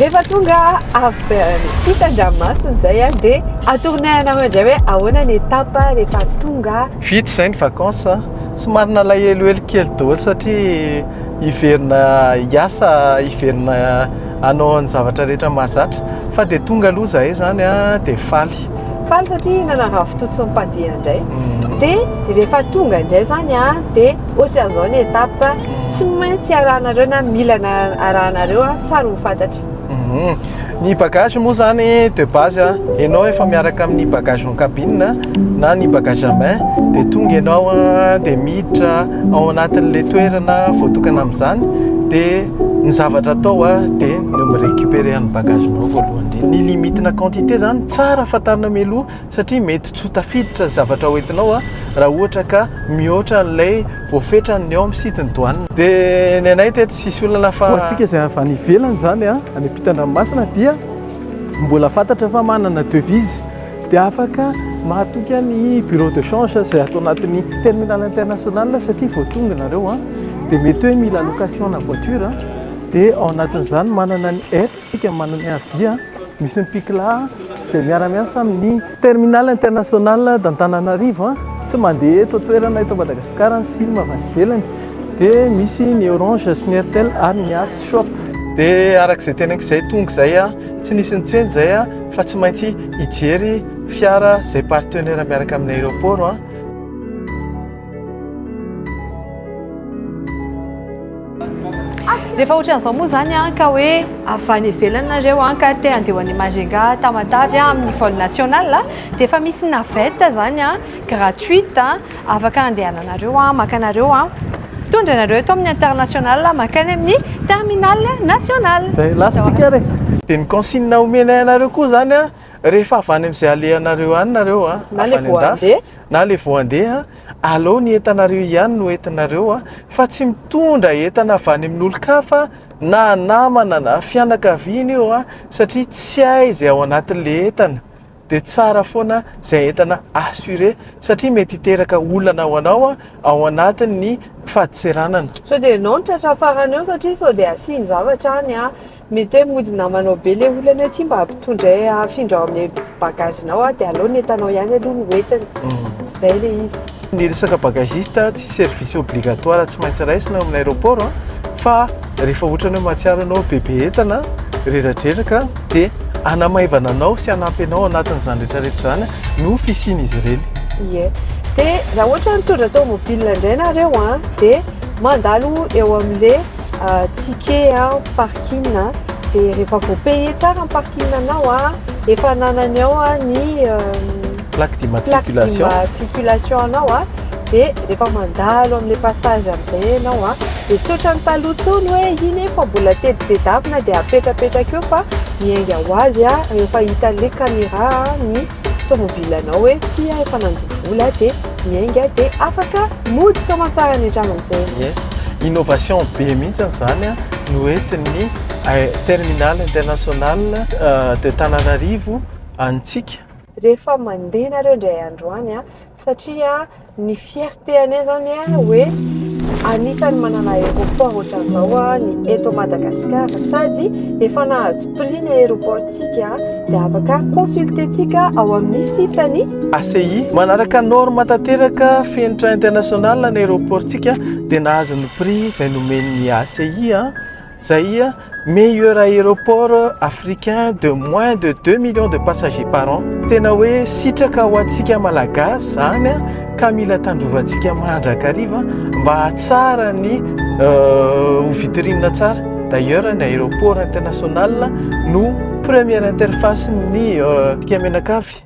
Rehefa tonga avy ampitan-dranomasina izay a, dia atoronay anareo indray hoe ahoana ny étape rehefa tonga. Vita izay ny vacances, somary nalahelohelo kely daholo satria hiverina hiasa, hiverina hanao ny zavatra rehetra mahazatra fa dia tonga aloha izahay izany a, dia faly. Faly satria hihinana ravitoto sy mpandihy indray. Dia rehefa tonga indray izany a, dia ohatran'izao ny étape tsy maintsy arahanareo na mila arahanareo a, tsara ho fantatra. Ny bagage moa zany de base a, ianao efa miaraka amin'ny bagage en cabine na ny bagage à main dia tonga ianao a, dia miditra ao anatin'ilay toerana voatokana amin'izany dia ny zavatra atao a dia ny mi-récupérer ny bagage-nao voalohany indrindra. Ny limite-na quantité zany tsara fantarina mialoha satria mety tsy ho tafiditra ny zavatra hoentinao a raha ohatra ka mihoatra an'ilay voafetrany ao amin'ny site ny douane. Dia ny anay teto tsisy olana fa. Ho antsika izay avy any ivelany izany a, any ampitan-dranomasina dia mbola fantatra fa manana devise dia afaka mahatoky ny bureau de change izay ato anatin'ny terminal international satria vao tonga nareo a dia mety hoe mila location na voiture dia ao anatin'izany manana ny Hertz isika manana ny Avia misy ny Picla izay miara-miasa amin'ny terminal international d'Antananarivo tsy mandeha eto an-toerana eto Madagasikara ny sim avy any ivelany dia misy ny Orange sy ny Airtel ary ny As Shop. Dia araka izay teneniko izay tonga izay a, tsy nisy nitsena izay a fa tsy maintsy hijery fiara izay partenaire miaraka amin'ny aéroport a. Rehefa ohatran'izao moa izany an, ka hoe avy any ivelany nareo an, ka te handeha ho any Majunga, Tamatave an, amin'ny vol national dia efa misy navette izany an, gratuite an, afaka andehananareo an, maka anareo an, mitondra anareo eto amin'ny international mankany amin'ny terminal national. Izay lasa tsika ary e. Dia ny consigne omenay anareo koa izany an, rehefa avy any amin'izay alehanareo any nareo an, Na avy le any vao an-dafy, handeha. na le vao handeha an, Alao ny entanareo ihany no entinareo a, fa tsy mitondra entana avy any amin'olon-kafa na namana na fianakaviana io a, satria tsy hay izay ao anatin'ilay entana, dia tsara foana izay entana assuré satria mety hiteraka olana ho anao ao anatin'ny fadintseranana. Sao dia ianao no tratra farany eo satria sao dia asiany zavatra any a, Mety hoe mody namanao be le olana hoe tsy mba ampitondray afindrao amin'ny bagage-nao aho dia aleo ny entanao ihany aloha no hoentina. Zay le izy. Ny resaka bagagiste tsy service obligatoire tsy maintsy raisina eo amin'ny aéroport an, fa rehefa ohatrany hoe mahatsiaro ianao bebe entana, reradreraka dia hanamaivana anao sy hanampy anao anatin'izany rehetrarehetra izany no fisian'izy ireny. Ie. Dia raha ohatra mitondra tomobile indray nareo an, dia mandalo eo amin'le ticket parking dia rehefa voa-payer tsara ny parking anao a, efa ananany ao ny plaque d'immatriculation d'immatriculation anao a, dia rehefa mandalo amin'ilay passage amin'izay ianao a, dia tsy ohatran'ny taloha intsony hoe iny efa mbola teditedavina dia apetrapetraka eo fa miainga ho azy a, rehefa hitan'ilay caméra ny tomobile anao hoe ty aho efa nandoa vola dia miainga dia afaka mody soamantsara any an-trano amin'izay. Yes, innovation be mihitsy izany no entin'ny terminal international de Tananarivo antsika. Rehefa mandeha nareo indray andro any satria Ny fierté anay zany hoe anisan'ny manana aéroport ohatran'izao ny eto Madagascar sady efa nahazo prix ny aéroport-tsika dia afaka consulter-tsika ao amin'ny site-ny. ACI. Manaraka norme tanteraka fenitra international ny aéroport-tsika dia nahazo ny prix izay nomen'ny ACI. Zay meilleur aéroport africain de moins de 2 millions de passagers par an. Tena hoe sitraka ho antsika Malagasy zany ka mila tandrovantsika mandrakariva mba hahatsara ny ho vitrine tsara. D'ailleurs ny aéroport international no première interface ny Mpikamenakavy.